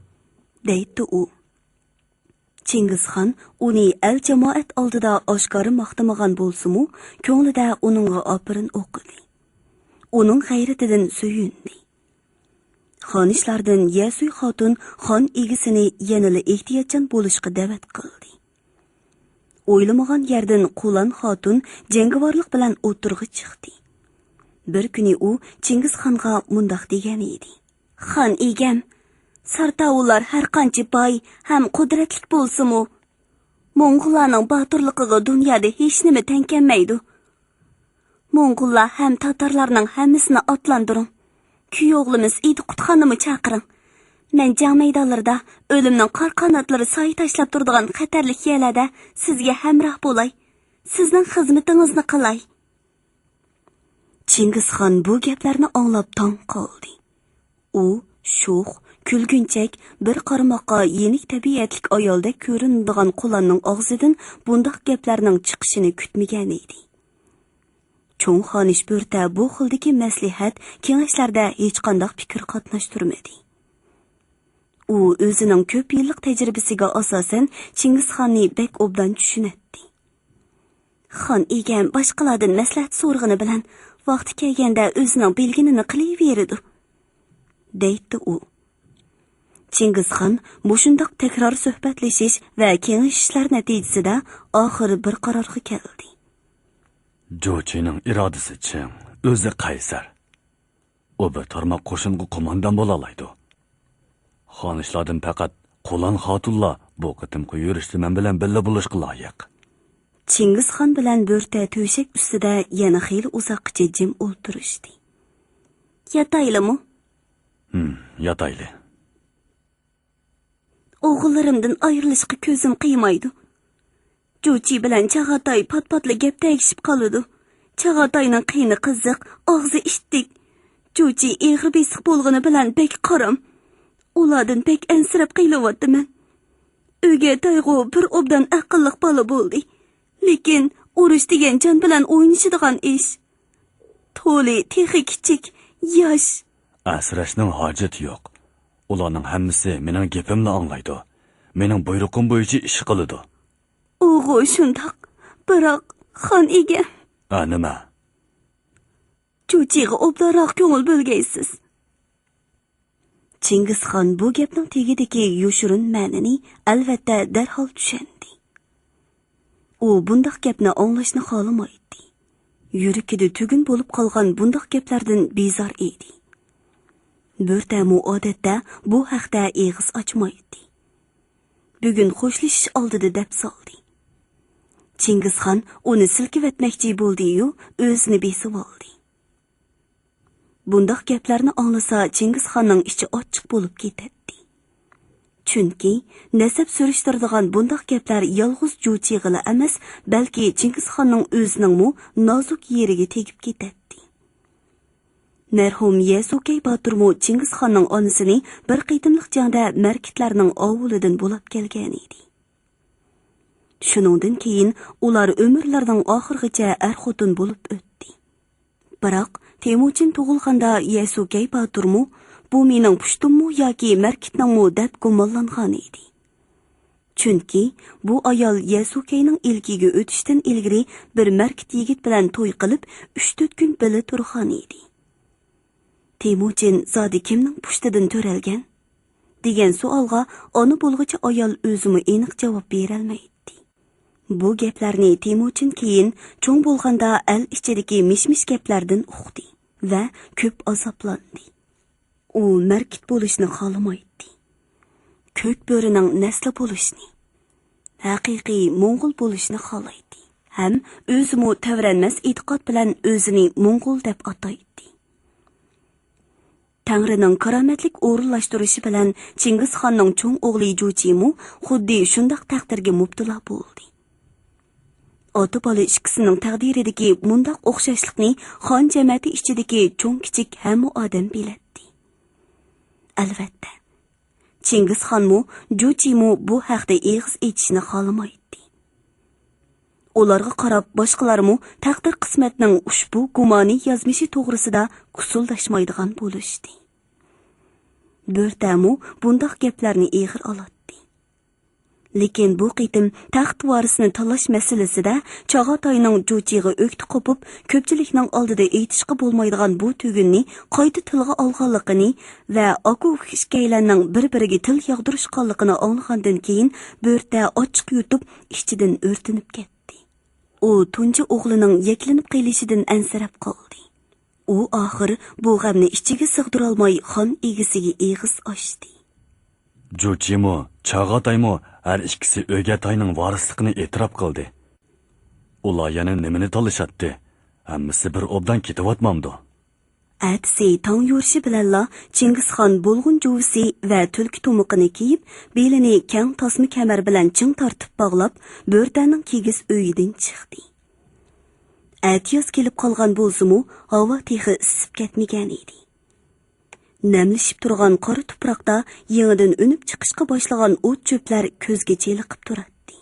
دەيتتى ئۇ. چىڭگىزخان ئۇنى ئەل جامائەت ئالدىدا ئاشكارا ماختىمىغان بولسىمۇ، كۆڭلىدە ئۇنىڭغا ئاپىرىن ئوقۇدى. ئۇنىڭ غەيرىتىدىن سۆيۈندى. خانىشلاردىن يەسۇي خاتۇن خان ئىگىسىنى يەنىلا ئېھتىياتچان بولۇشقا دەۋەت قىلدى. ئويلىمىغان يەردىن قۇلان خاتۇن جەڭگىۋارلىق بىلەن ئوتتۇرىغا چىقتى. بىر كۈنى ئۇ چىڭگىزخانغا مۇنداق دېگەن ئىدى: خان ئىگەم، سارتاۋۇللار ھەرقانچە باي ھەم قۇدرەتلىك بولسىمۇ، موڭغۇللارنىڭ باتۇرلۇقىغا دۇنيادا ھېچنېمە تەڭ كەلمەيدۇ. موڭغۇللار ھەم تاتارلارنىڭ ھەممىسىنى ئاتلاندۇرۇڭ. كۈيئوغلىمىز ئىدىقۇتخاننىمۇ چاقىرىڭ. مەن جەڭ مەيدانلىرىدا ئۆلۈمنىڭ قار قاناتلىرى سايە تاشلاپ تۇرىدىغان خەتەرلىك يەرلەردە سىزگە ھەمراھ بولاي، سىزنىڭ خىزمىتىڭىزنى قىلاي. چىڭگىزخان بۇ گەپلەرنى ئاڭلاپ تاڭ قالدى. ئۇ شوخ، كۈلگۈنچەك، بىر قارىماققا يېنىك تەبىئەتلىك ئايالدەك كۆرۈنىدىغان قۇلاننىڭ ئاغزىدىن بۇنداق گەپلەرنىڭ چىقىشىنى كۈتمىگەن ئىدى. چوڭ خانىش بۆرتە بۇ خىلدىكى مەسلىھەت، كېڭەشلەردە ھېچقانداق پىكىر قاتناشتۇرمىدى. ئۇ ئۆزىنىڭ كۆپ يىللىق تەجرىبىسىگە ئاساسەن، چىڭگىزخاننى بەك ئوبدان چۈشىنەتتى. خان ئىگەم باشقىلاردىن مەسلىھەت سورىغىنى بىلەن، ۋاقتى كەلگەندە ئۆزىنىڭ بىلگىنىنى قىلىۋېرىدۇ، دەيتتى ئۇ. چىڭگىزخان مۇشۇنداق تەكرار سۆھبەتلىشىش ۋە كېڭىشىشلەر نەتىجىسىدە ئاخىرى بىر قارارغا كەلدى. جۇچىنىڭ ئىرادىسى چىڭ، ئۆزى قەيسەر. ئۇ بىر تارماق قوشۇنغا قوماندان بولالايدۇ. خانىشلاردىن پەقەت قۇلان خاتۇنلا بۇ قېتىمقى يۈرۈشتە مەن بىلەن بىللە بولۇشقا لايىق. چىڭگىزخان بىلەن بۆرتە تۆشەك ئۈستىدە يەنە خېلى ئۇزاققىچە جىم ئولتۇرۇشتى. ياتايلىمۇ؟ ھىم، ياتايلى. ئوغۇللىرىمدىن ئايرىلىشقا كۆزۈم قىيمايدۇ. جۇچى بىلەن چاغاتاي پات-پاتلا گەپ تەگىشىپ قالىدۇ. چاغاتاينىڭ قېنى قىزىق، ئاغزى ئىتتىك. جۇچى ئېغىر بېسىق بولغىنى بىلەن بەك قارام. ئۇلاردىن بەك ئەنسىرەپ قېلىۋاتىمەن. ئۆگەتايغۇ بىر ئوبدان ئەقىللىق بالا بولدى. لېكىن ئۇرۇش دېگەن جان بىلەن ئوينىشىدىغان ئىش. تولى تېخى كىچىك، ياش. ئەنسىرەشنىڭ ھاجىتى يوق. ئۇلارنىڭ ھەممىسى مېنىڭ گېپىمنى ئاڭلايدۇ. مېنىڭ بۇيرۇقۇم بويىچە ئىش قىلىدۇ. ئۇغۇ شۇنداق. بىراق، خان ئىگە. ئە، نېمە؟ جۇچىغا ئوبدانراق كۆڭۈل بۆلگەيسىز. چىڭگىزخان بۇ گەپنىڭ تېگىدىكى يوشۇرۇن مەنىنى، ئەلۋەتتە، دەرھال چۈشەندى. ئۇ بۇنداق گەپنى ئاڭلاشنى خالىمايتتى. يۈرىكىدە تۈگۈن بولۇپ قالغان بۇنداق گەپلەردىن بىزار ئىدى. بۆرتەمۇ ئادەتتە بۇ ھەقتە ئېغىز ئاچمايتتى. بۈگۈن خوشلىشىش ئالدىدا دەپ سالدى. چىڭگىزخان ئۇنى سىلكىۋەتمەكچى بولدى-يۇ، ئۆزىنى بېسىۋالدى. بۇنداق گەپلەرنى ئاڭلىسا، چىڭگىزخاننىڭ ئىچى ئاچچىق بولۇپ كېتەتتى. چۈنكى نەسەب سۈرۈشتۈرىدىغان بۇنداق گەپلەر يالغۇز جۇچىغىلا ئەمەس، بەلكى چىڭگىزخاننىڭ ئۆزىنىڭمۇ نازۇك يېرىگە تېگىپ كېتەتتى. مەرھۇم يەسۇكەي باتۇرمۇ چىڭگىزخاننىڭ ئانىسىنى بىر قېتىملىق جەڭدە مەركىتلەرنىڭ ئاۋۇلىدىن بولاپ كەلگەنىدى. شۇنىڭدىن كېيىن ئۇلار ئۆمۈرلىرىنىڭ ئاخىرىغىچە ئەر-خوتۇن بولۇپ ئۆتتى. بىراق، تېمۇچىن تۇغۇلغاندا يەسۇكەي باتۇرمۇ، بۇ مېنىڭ پۇشتۇممۇ ياكى مەركىتنىڭمۇ دەپ گۇمانلانغانىدى. چۈنكى بۇ ئايال يەسۇكەينىڭ ئىلكىگە ئۆتۈشتىن ئىلگىرى بىر مەركىت يىگىت بىلەن توي قىلىپ، ئۈچ-تۆت كۈن بىللە تۇرغانىدى. تېمۇچىن زادى كىمنىڭ پۇشتىدىن تۆرەلگەن؟ دېگەن سوئالغا ئانا بولغۇچى ئايال ئۆزىمۇ ئېنىق جاۋاب بېرەلمەيتتى. بۇ گەپلەرنى تېمۇچىن كېيىن چوڭ بولغاندا ئەل ئىچىدىكى مىش-مىش گەپلەردىن ئۇقتى ۋە كۆپ ئازابلاندى. ئۇ مەركىت بولۇشنى خالىمايتتى. كۆك بۆرىنىڭ نەسلى بولۇشنى، ھەقىقىي موڭغۇل بولۇشنى خالايتتى ھەم ئۆزىمۇ تەۋرەنمەس ئېتىقاد بىلەن ئۆزىنى موڭغۇل دەپ ئاتايتتى. تەڭرىنىڭ كارامەتلىك ئورۇنلاشتۇرۇشى بىلەن چىڭگىزخاننىڭ چوڭ ئوغلى جۇچىمۇ خۇددى شۇنداق تەقدىرگە مۇپتىلا بولدى. ئاتا-بالا ئىككىسىنىڭ تەقدىرىدىكى مۇنداق ئوخشاشلىقنى خان جەمەتى ئىچىدىكى چوڭ-كىچىك ھەممە ئادەم بىلەتتى. ئەلۋەتتە، چىڭگىزخانمۇ، جۇچىمۇ بۇ ھەقتە ئېغىز ئېچىشنى خالىمايتتى. ئۇلارغا قاراپ باشقىلارمۇ تەقدىر-قىسمەتنىڭ ئۇشبۇ گۇمانىي يازمىشى توغرىسىدا ئۇسسۇلداشمايدىغان بولۇشتى. بۆرتەمۇ بۇنداق گەپلەرنى ئېغىر ئالاتتى. لېكىن بۇ قېتىم تەخت ۋارىسىنى تاللاش مەسىلىسىدە چاغاتاينىڭ جۇچىغا ئۆكتە قوپۇپ، كۆپچىلىكنىڭ ئالدىدا ئېيتىشقا بولمايدىغان بۇ تۈگۈننى قايتا تىلغا ئالغانلىقىنى ۋە ئاكا-ئۇكا ئىككىيلەننىڭ بىر-بىرىگە تىل ياغدۇرۇشقانلىقىنى ئاڭلىغاندىن كېيىن، بۆرتە ئاچچىق يۇتۇپ، ئىچىدىن ئۆرتىنىپ كەتتى. ئۇ تۇنجى ئوغلىنىڭ يەكلىنىپ قېلىشىدىن ئەنسىرەپ قالدى. ئۇ ئاخىر بۇ غەمنى ئىچىگە سىغدۇرالماي خان ئىگىسىگە ئېغىز ئاچتى. جۇچىمۇ، چاغاتايمۇ ھەر ئىككىسى ئۆگەتاينىڭ ۋارىسلىقىنى ئېتىراپ قىلدى. ئۇلار يەنە نېمىنى تالىشاتتى؟ ھەممىسى بىر ئوبدان كېتىۋاتمامدۇ؟ ئەتىسى تاڭ يورۇشى بىلەنلا چىڭگىزخان بۇلغۇن جۇۋىسى ۋە تۈلكە تۇمىقىنى كىيىپ، بېلىنى كەڭ تاسما كەمەر بىلەن چىڭ تارتىپ باغلاپ، بۆرتەنىڭ كىگىز ئۆيىدىن چىقتى. ئەتىياز كېلىپ قالغان بولسىمۇ، ھاۋا تېخى ئىسسىپ كەتمىگەن ئىدى. نەملىشىپ تۇرغان قارا تۇپراقتا يېڭىدىن ئۈنۈپ چىقىشقا باشلىغان ئوت-چۆپلەر كۆزگە چېلىقىپ تۇراتتى.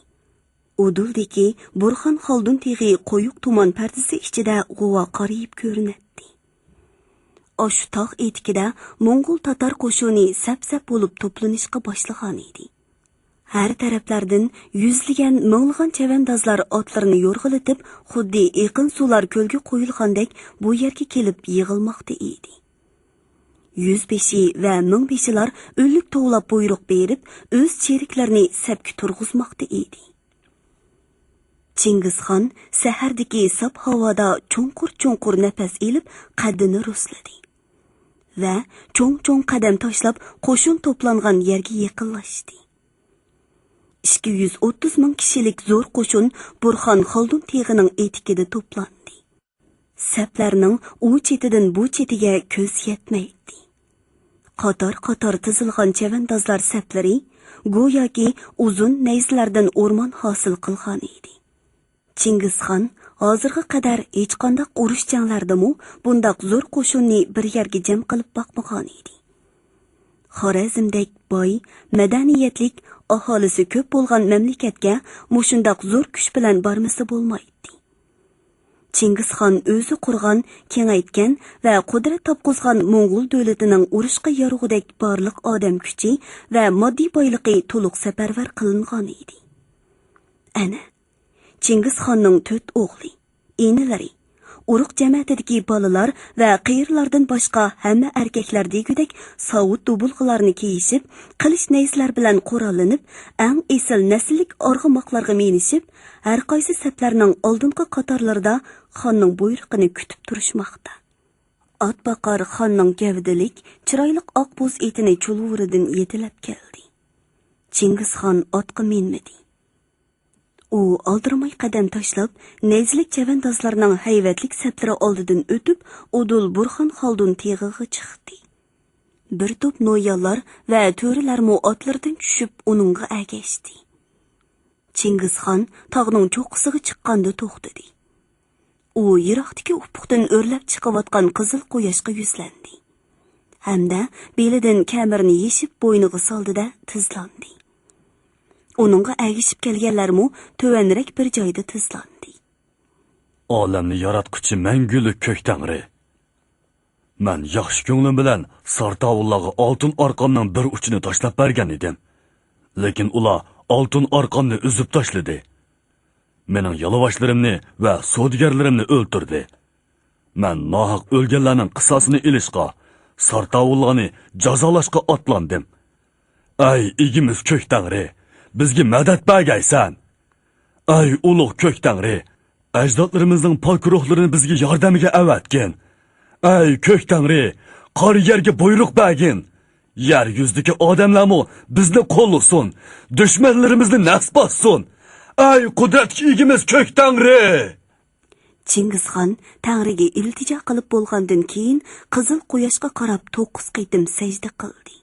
ئۇدۇلدىكى بۇرخان خالدۇن تېغى قويۇق تۇمان پەردىسى ئىچىدە غۇۋا قارىيىپ كۆرۈنەتتى. ئاشۇ تاغ ئېتىكىدە موڭغۇل تاتار قوشۇنى سەپ-سەپ بولۇپ توپلىنىشقا باشلىغانىدى. ھەر تەرەپلەردىن يۈزلىگەن، مىڭلىغان چەۋەندازلار ئاتلىرىنى يورغىلىتىپ، خۇددى ئېقىن سۇلار كۆلگە قۇيۇلغاندەك بۇ يەرگە كېلىپ يىغىلماقتا ئىدى. يۈزبېشى ۋە مىڭبېشىلار ئۈنلۈك توۋلاپ بۇيرۇق بېرىپ، ئۆز چېرىكلىرىنى سەپكە تۇرغۇزماقتا ئىدى. چىڭگىزخان سەھەردىكى ساپ ھاۋادا چوڭقۇر-چوڭقۇر نەپەس ئېلىپ، قەددىنى رۇسلىدى ۋە چوڭ-چوڭ قەدەم تاشلاپ، قوشۇن توپلانغان يەرگە يېقىنلاشتى. ئىككى يۈز ئوتتۇز مىڭ كىشىلىك زور قوشۇن بۇرخان خالدۇن تېغىنىڭ ئېتىكىدە توپلاندى. سەپلەرنىڭ ئۇ چېتىدىن بۇ چېتىگە كۆز يەتمەيتتى. قاتار-قاتار تىزىلغان چەۋەندازلار سەپلىرى گوياكى ئۇزۇن نەيزىلەردىن ئورمان ھاسىل قىلغان ئىدى. چىڭگىزخان ھازىرغا قەدەر ھېچقانداق ئۇرۇش جەڭلەردىمۇ بۇنداق زور قوشۇننى بىر يەرگە جەم قىلىپ باقمىغان ئىدى. خارەزمدەك باي، مەدەنىيەتلىك، ئاھالىسى كۆپ بولغان مەملىكەتكە مۇشۇنداق زور كۈچ بىلەن بارمىسا بولمايتتى. چىڭگىزخان ئۆزى قۇرغان، كېڭەيتكەن ۋە قۇدرەت تاپقۇزغان موڭغۇل دۆلىتىنىڭ ئۇرۇشقا يارىغۇدەك بارلىق ئادەم كۈچى ۋە ماددىي بايلىقى تولۇق سەپەرۋەر قىلىنغان ئىدى. ئەنە، چىڭگىزخاننىڭ تۆت ئوغلى، ئىنىلىرى، ئۇرۇق جەمەتىدىكى بالىلار ۋە قېرىلاردىن باشقا ھەممە ئەركەكلەر دېگۈدەك ساۋۇت دۇبۇلغىلارنى كىيىشىپ، قىلىچ نەيزىلەر بىلەن قوراللىنىپ، ئەڭ ئېسىل نەسىللىك ئارغىماقلارغا مىنىشىپ، ھەرقايسى سەپلەرنىڭ ئالدىنقى قاتارلىرىدا خاننىڭ بۇيرۇقىنى كۈتۈپ تۇرۇشماقتا. ئات باقار خاننىڭ گەۋدىلىك، چىرايلىق ئاق بوز ئېتىنى چۇلۋۇرىدىن يېتىلەپ كەلدى. چىڭگىزخان ئاتقا مىنمىدى. ئۇ ئالدىرىماي قەدەم تاشلاپ، نەيزىلىك چەۋەندازلارنىڭ ھەيۋەتلىك سەپلىرى ئالدىدىن ئۆتۈپ، ئۇدۇل بۇرخان خالدۇن تېغىغا چىقتى. بىر توپ نويانلار ۋە تۆرىلەرمۇ ئاتلىرىدىن چۈشۈپ، ئۇنىڭغا ئەگەشتى. چىڭگىزخان تاغنىڭ چوققىسىغا چىققاندا توختىدى. ئۇ يىراقتىكى ئۇپۇقتىن ئۆرلەپ چىقىۋاتقان قىزىل قۇياشقا يۈزلەندى ھەمدە بېلىدىن كەمىرىنى يېشىپ بوينىغا سالدى-دە، تىزلاندى. ئۇنىڭغا ئەگىشىپ كەلگەنلەرمۇ تۆۋەنرەك بىر جايدا تىزلاندى. ئالەمنى ياراتقۇچى مەڭگۈلۈك كۆك تەڭرى! مەن ياخشى كۆڭلۈم بىلەن سارتاۋۇللارغا ئالتۇن ئارقاننىڭ بىر ئۇچىنى تاشلاپ بەرگەن ئىدىم. لېكىن ئۇلار ئالتۇن ئارقاننى ئۈزۈپ تاشلىدى. مېنىڭ ياۋاشلىرىمنى ۋە سودىگەرلىرىمنى ئۆلتۈردى. مەن ناھەق ئۆلگەنلەرنىڭ قىساسىنى ئېلىشقا، سارتاۋۇللارنى جازالاشقا ئاتلاندىم. ئەي ئىگىمىز كۆك تەڭرى، بىزگە مەدەت بەرگەيسەن! ئەي ئۇلۇغ كۆك تەڭرى، ئەجدادلىرىمىزنىڭ پاك روھلىرىنى بىزگە ياردەمگە ئەۋەتكىن! ئەي كۆك تەڭرى، قارا يەرگە بۇيرۇق بەرگىن! يەر يۈزىدىكى ئادەملەرمۇ بىزنى قوللىسۇن، دۈشمەنلىرىمىزنى نەس باسسۇن! ئەي قۇدرەتكە ئىگىمىز كۆك تەڭرى! چىڭگىزخان تەڭرىگە ئىلتىجا قىلىپ بولغاندىن كېيىن، قىزىل قۇياشقا قاراپ توققۇز قېتىم سەجدە قىلدى.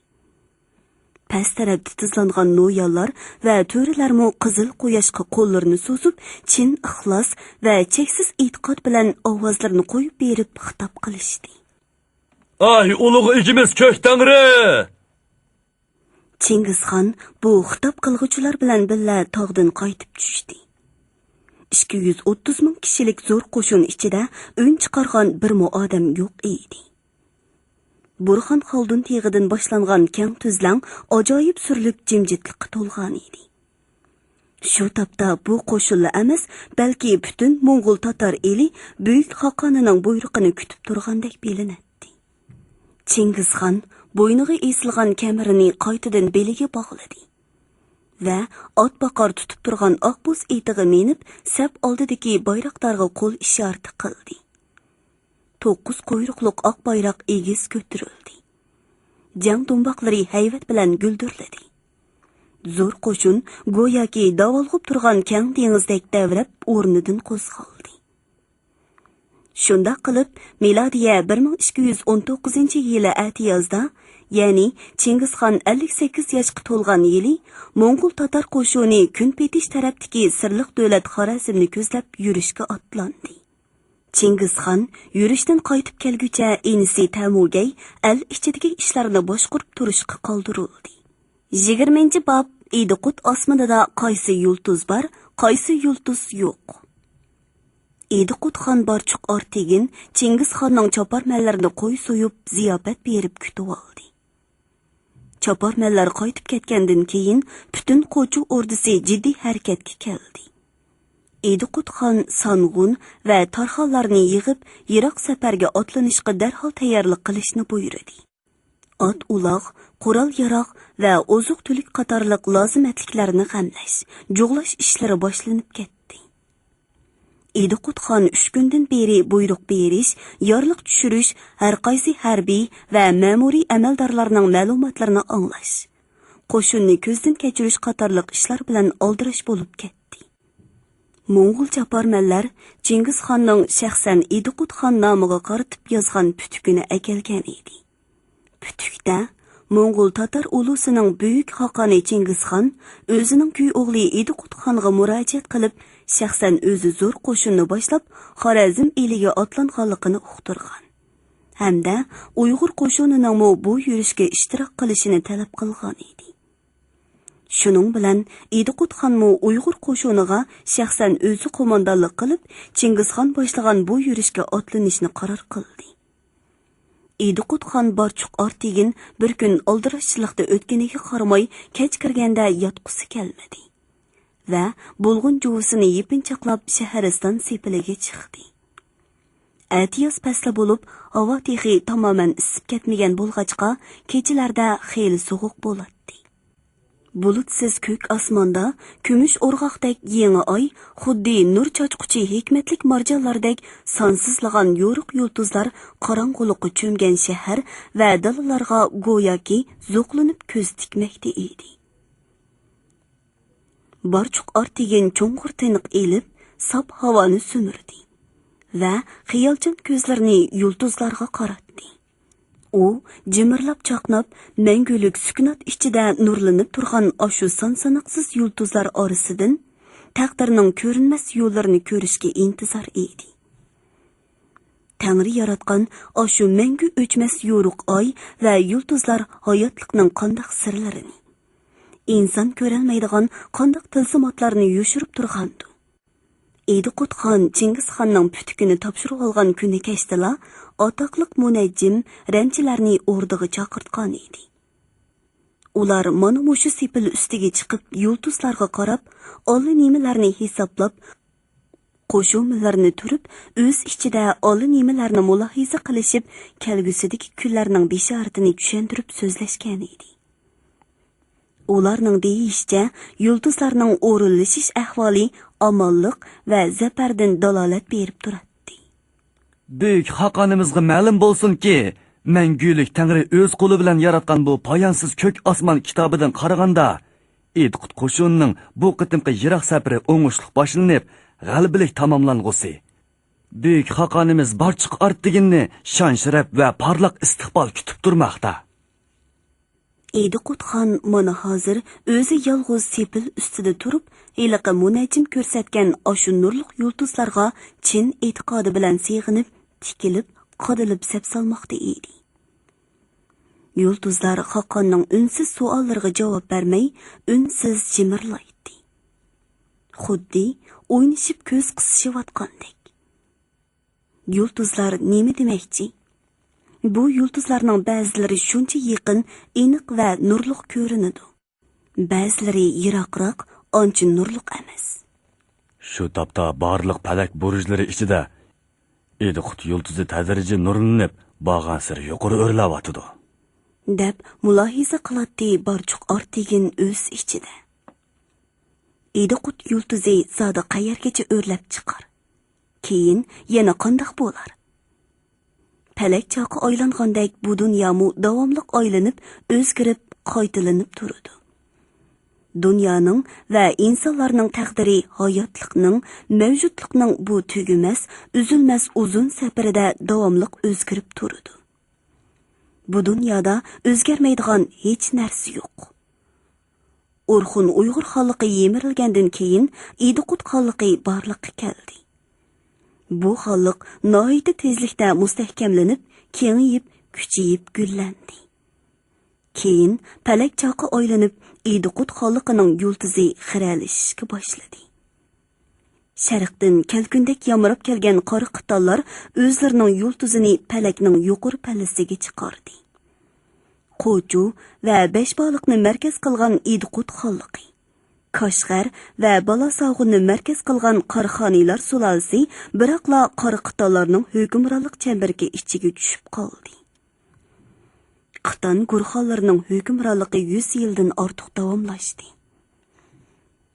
پەس تەرەپتە تىزلانغان نويانلار ۋە تۆرىلەرمۇ قىزىل قۇياشقا قوللىرىنى سوزۇپ، چىن ئىخلاس ۋە چەكسىز ئېتىقاد بىلەن ئاۋازلىرىنى قويۇپ بېرىپ خىتاب قىلىشتى. ئاي، ئۇلۇغ ئىگىمىز كۆك تەڭرى! چىڭگىزخان بۇ خىتاب قىلغۇچىلار بىلەن بىللە تاغدىن قايتىپ چۈشتى. ئىككى يۈز ئوتتۇز مىڭ كىشىلىك زور قوشۇن ئىچىدە ئۈن چىقارغان بىرمۇ ئادەم يوق ئىدى. بورخان خالدۇن تېغىدىن باشلانغان كەڭ تۈزلەڭ ئاجايىپ سۈرلۈك جىمجىتلىققا تولغان ئىدى. شۇ تاپتا بۇ قوشۇنلا ئەمەس، بەلكى پۈتۈن موڭغۇل تاتار ئېلى بۈيۈك خاقانىنىڭ بۇيرۇقىنى كۈتۈپ تۇرغاندەك بىلىنەتتى. چىڭگىزخان بوينىغا ئېسىلغان كەمىرىنى قايتىدىن بېلىگە باغلىدى ۋە ئات باقار تۇتۇپ تۇرغان ئاقبوز ئېتىغا مىنىپ، سەپ ئالدىدىكى بايراقدارغا قول ئىشارىتى قىلدى. توققۇز قۇيرۇقلۇق ئاق بايراق ئېگىز كۆتۈرۈلدى. جەڭ دۇمباقلىرى ھەيۋەت بىلەن گۈلدۈرلىدى. زور قوشۇن گوياكى داۋالغۇپ تۇرغان كەڭ دېڭىزدەك دەۋرەپ ئورنىدىن قوزغالدى. شۇنداق قىلىپ، مىلادىيە بىر مىڭ ئىككى يۈز ئون توققۇزىنچى يىلى ئەتىيازدا، يەنى چىڭگىزخان ئەللىك سەككىز ياشقا تولغان يىلى، موڭغۇل تاتار قوشۇنى كۈنپېتىش تەرەپتىكى سىرلىق دۆلەت خارەزمنى كۆزلەپ يۈرۈشكە ئاتلاندى. چىڭگىزخان يۈرۈشتىن قايتىپ كەلگۈچە ئىنىسى تەمۇگەي ئەل ئىچىدىكى ئىشلارنى باشقۇرۇپ تۇرۇشقا قالدۇرۇلدى. يىگىرمىنچى باب، ئىدىقۇت ئاسمىنىدا قايسى يۇلتۇز بار، قايسى يۇلتۇز يوق؟ ئىدىقۇت خان بارچۇق ئارتېگىن چىڭگىزخاننىڭ چاپارمەنلىرىنى قوي سويۇپ، زىياپەت بېرىپ كۈتۈۋالدى. چاپارمەنلەر قايتىپ كەتكەندىن كېيىن، پۈتۈن قوچۇ ئوردىسى جىددىي ھەرىكەتكە كەلدى. ئىدىقۇت خان سانغۇن ۋە تارخانلارنى يىغىپ، يىراق سەپەرگە ئاتلىنىشقا دەرھال تەييارلىق قىلىشنى بۇيرۇدى. ئات-ئۇلاغ، قورال-ياراغ ۋە ئوزۇق-تۈلۈك قاتارلىق لازىمەتلىكلەرنى غەملەش، جۇغلاش ئىشلىرى باشلىنىپ كەتتى. ئىدىقۇت خان ئۈچ كۈندىن بېرى بۇيرۇق بېرىش، يارلىق چۈشۈرۈش، ھەرقايسى ھەربىي ۋە مەمۇرىي ئەمەلدارلارنىڭ مەلۇماتلىرىنى ئاڭلاش، قوشۇننى كۆزدىن كەچۈرۈش قاتارلىق ئىشلار بىلەن ئالدىراش بولۇپ كەتتى. موڭغۇل چاپارمەنلەر چىڭگىزخاننىڭ شەخسەن ئىدىقۇت خان نامىغا قارىتىپ يازغان پۈتۈكىنى ئەكەلگەن ئىدى. پۈتۈكتە موڭغۇل تاتار ئۇلۇسىنىڭ بۈيۈك خاقانى چىڭگىزخان ئۆزىنىڭ كۈي ئوغلى ئىدىقۇت خانغا مۇراجىئەت قىلىپ، شەخسەن ئۆزى زور قوشۇننى باشلاپ، خارەزم ئېلىگە ئاتلانغانلىقىنى ئۇقتۇرغان ھەمدە ئۇيغۇر قوشۇنىنىڭمۇ بۇ يۈرۈشكە ئىشتىراك قىلىشىنى تەلەپ قىلغان ئىدى. شۇنىڭ بىلەن ئىدىقۇت خانمۇ ئۇيغۇر قوشۇنىغا شەخسەن ئۆزى قوماندانلىق قىلىپ، چىڭگىزخان باشلىغان بۇ يۈرۈشكە ئاتلىنىشنى قارار قىلدى. ئىدىقۇت خان بارچۇق ئارتېگىن بىر كۈن ئالدىراشچىلىقتا ئۆتكىنىگە قارىماي، كەچ كىرگەندە ياتقۇسى كەلمىدى ۋە بۇلغۇن جۇۋىسىنى يېپىنچاقلاپ، شەھەرىستان سېپىلىگە چىقتى. ئەتىياز پەسلى بولۇپ، ھاۋا تېخى تامامەن ئىسسىپ كەتمىگەن بولغاچقا، كېچىلەردە خېلى سوغۇق بولاتتى. بۇلۇتسىز كۆك ئاسماندا كۈمۈش ئورغاقتەك يېڭى ئاي، خۇددى نۇر چاچقۇچى ھېكمەتلىك مارجانلاردەك سانسىزلىغان يورۇق يۇلتۇزلار قاراڭغۇلۇققا چۆمگەن شەھەر ۋە دالىلارغا گوياكى زوقلىنىپ كۆز تىكمەكتە ئىدى. بارچۇق ئارتېگىن چوڭقۇر تىنىق ئېلىپ، ساپ ھاۋانى سۈمۈردى ۋە خىيالچان كۆزلىرىنى يۇلتۇزلارغا قاراتتى. ئۇ جىمىرلاپ چاقناپ، مەڭگۈلۈك سۈكۈنات ئىچىدە نۇرلىنىپ تۇرغان ئاشۇ سان-ساناقسىز يۇلتۇزلار ئارىسىدىن تەقدىرنىڭ كۆرۈنمەس يوللىرىنى كۆرۈشكە ئىنتىزار ئىدى. تەڭرى ياراتقان ئاشۇ مەڭگۈ ئۆچمەس يورۇق ئاي ۋە يۇلتۇزلار ھاياتلىقنىڭ قانداق سىرلىرىنى، ئىنسان كۆرەلمەيدىغان قانداق تىلسىماتلارنى يوشۇرۇپ تۇرغاندۇ؟ ئىدىقۇت خان چىڭگىزخاننىڭ پۈتۈكىنى تاپشۇرۇۋالغان كۈنى كەچتىلا ئاتاقلىق مۇنەججىم رەنچىلەرنى ئوردىغا چاقىرتقان ئىدى. ئۇلار مانا مۇشۇ سېپىل ئۈستىگە چىقىپ، يۇلتۇزلارغا قاراپ، ئاللىنېمىلەرنى ھېسابلاپ، قوشۇمىلىرىنى تۈرۈپ، ئۆز ئىچىدە ئاللىنېمىلەرنى مۇلاھىزە قىلىشىپ، كەلگۈسىدىكى كۈنلەرنىڭ بېشارىتىنى چۈشەندۈرۈپ سۆزلەشكەن ئىدى. ئۇلارنىڭ دېيىشىچە، يۇلتۇزلارنىڭ ئورۇنلىشىش ئەھۋالى ئامانلىق ۋە زەپەردىن دالالەت بېرىپ تۇراتتى. بۈيۈك خاقانىمىزغا مەلۇم بولسۇنكى، مەڭگۈلۈك تەڭرى ئۆز قولى بىلەن ياراتقان بۇ پايانسىز كۆك ئاسمان كىتابىدىن قارىغاندا، ئىدىقۇت قوشۇنىنىڭ بۇ قېتىمقى يىراق سەپىرى ئوڭۇشلۇق باشلىنىپ، غەلىبىلىك تاماملانغۇسى. بۈيۈك خاقانىمىز بارچۇق ئارتىگىننى شان-شەرەپ ۋە پارلاق ئىستىقبال كۈتۈپ تۇرماقتا. ئىدىقۇت خان مانا ھازىر ئۆزى يالغۇز سېپىل ئۈستىدە تۇرۇپ، ھېلىقى مۇنەججىم كۆرسەتكەن ئاشۇ نۇرلۇق يۇلتۇزلارغا چىن ئېتىقادى بىلەن سېغىنىپ، تىكىلىپ، قادىلىپ سەپ سالماقتا ئىدى. يۇلتۇزلار خاقاننىڭ ئۈنسىز سوئاللىرىغا جاۋاب بەرمەي، ئۈنسىز جىمىرلايتتى. خۇددى ئوينىشىپ كۆز قىسىشىۋاتقاندەك. يۇلتۇزلار نېمە دېمەكچى؟ بۇ يۇلتۇزلارنىڭ بەزىلىرى شۇنچە يېقىن، ئېنىق ۋە نۇرلۇق كۆرۈنىدۇ. بەزىلىرى يىراقراق، ئانچە نۇرلۇق ئەمەس. شۇ تاپتا بارلىق پەلەك بۇرۇجلىرى ئىچىدە ئىدىقۇت يۇلتۇزى تەدرىجىي نۇرلىنىپ، بارغانسېرى يۇقىرى ئۆرلەۋاتىدۇ. دەپ مۇلاھىزە قىلاتتى بارچۇق ئارتىگىن ئۆز ئىچىدە. ئىدىقۇت يۇلتۇزى زادى قەيەرگىچە ئۆرلەپ چىقار؟ كېيىن يەنە قانداق بولار؟ پەلەك چاقى ئايلانغاندەك بۇ دۇنيامۇ داۋاملىق ئايلىنىپ، ئۆزگىرىپ، قايتىلىنىپ تۇرىدۇ. دۇنيانىڭ ۋە ئىنسانلارنىڭ تەقدىرى ھاياتلىقنىڭ، مەۋجۇتلۇقنىڭ بۇ تۈگىمەس، ئۈزۈلمەس ئۇزۇن سەپىرىدە داۋاملىق ئۆزگىرىپ تۇرىدۇ. بۇ دۇنيادا ئۆزگەرمەيدىغان ھېچ نەرسە يوق. ئورخۇن ئۇيغۇر خانلىقى يىمىرىلگەندىن كېيىن، ئىدىقۇت خانلىقى بارلىققا كەلدى. بۇ خانلىق ناھايىتى تېزلىكتە مۇستەھكەملىنىپ، كېڭىيىپ، كۈچىيىپ، گۈللەندى. كېيىن پەلەك چاقى ئايلىنىپ، ئىدىقۇت خانلىقىنىڭ يۇلتۇزى خىرەلىشىشكە باشلىدى. شەرقتىن كەلكۈندەك يامراپ كەلگەن قارا قىتانلار ئۆزلىرىنىڭ يۇلتۇزىنى پەلەكنىڭ يۇقىرى پەللىسىگە چىقاردى. قوچۇ ۋە بەشبالىقنى مەركەز قىلغان ئىدىقۇت خانلىقى، كاشغەر ۋە بالاساغۇننى مەركەز قىلغان قاراخانىيلار سۇلالىسى بىراقلا قارا قىتانلارنىڭ ھۆكۈمرانلىق چەمبىرىكى ئىچىگە چۈشۈپ قالدى. قىتان گۇرخانلىرىنىڭ ھۆكۈمرانلىقى يۈز يىلدىن ئارتۇق داۋاملاشتى.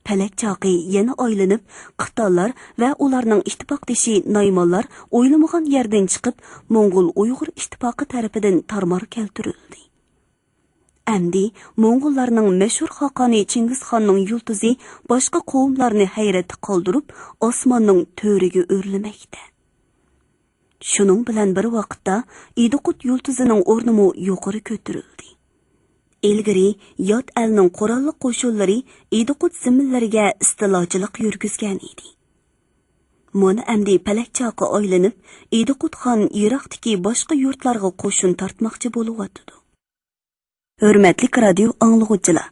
پەلەك چاقى يەنە ئايلىنىپ، قىتانلار ۋە ئۇلارنىڭ ئىتتىپاقدىشى نايمانلار ئويلىمىغان يەردىن چىقىپ، موڭغۇل ئۇيغۇر ئىتتىپاقى تەرىپىدىن تارمار كەلتۈرۈلدى. ئەمدى موڭغۇللارنىڭ مەشھۇر خاقانى چىڭگىزخاننىڭ يۇلتۇزى باشقا قوۋملارنى ھەيرەتتە قالدۇرۇپ، ئاسماننىڭ تۆرىگە ئۆرلىمەكتە. شۇنىڭ بىلەن بىر ۋاقىتتا، ئىدىقۇت يۇلتۇزىنىڭ ئورنىمۇ يۇقىرى كۆتۈرۈلدى. ئىلگىرى يات ئەلنىڭ قوراللىق قوشۇنلىرى ئىدىقۇت زېمىنلىرىگە ئىستىلاچىلىق يۈرگۈزگەن ئىدى. مانا ئەمدى پەلەك چاقى ئايلىنىپ، ئىدىقۇت خان يىراقتىكى باشقا يۇرتلارغا قوشۇن تارتماقچى بولۇۋاتىدۇ. ھۆرمەتلىك رادىيو ئاڭلىغۇچىلار،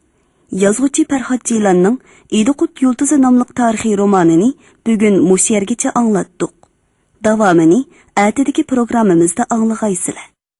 يازغۇچى پەرھات جىلاننىڭ ئىدىقۇت يۇلتۇزى ناملىق تارىخىي رومانىنى بۈگۈن مۇشۇ يەرگىچە ئاڭلاتتۇق. داۋامىنى ئەتىدىكى پروگراممىمىزدا ئاڭلىغايسىلەر.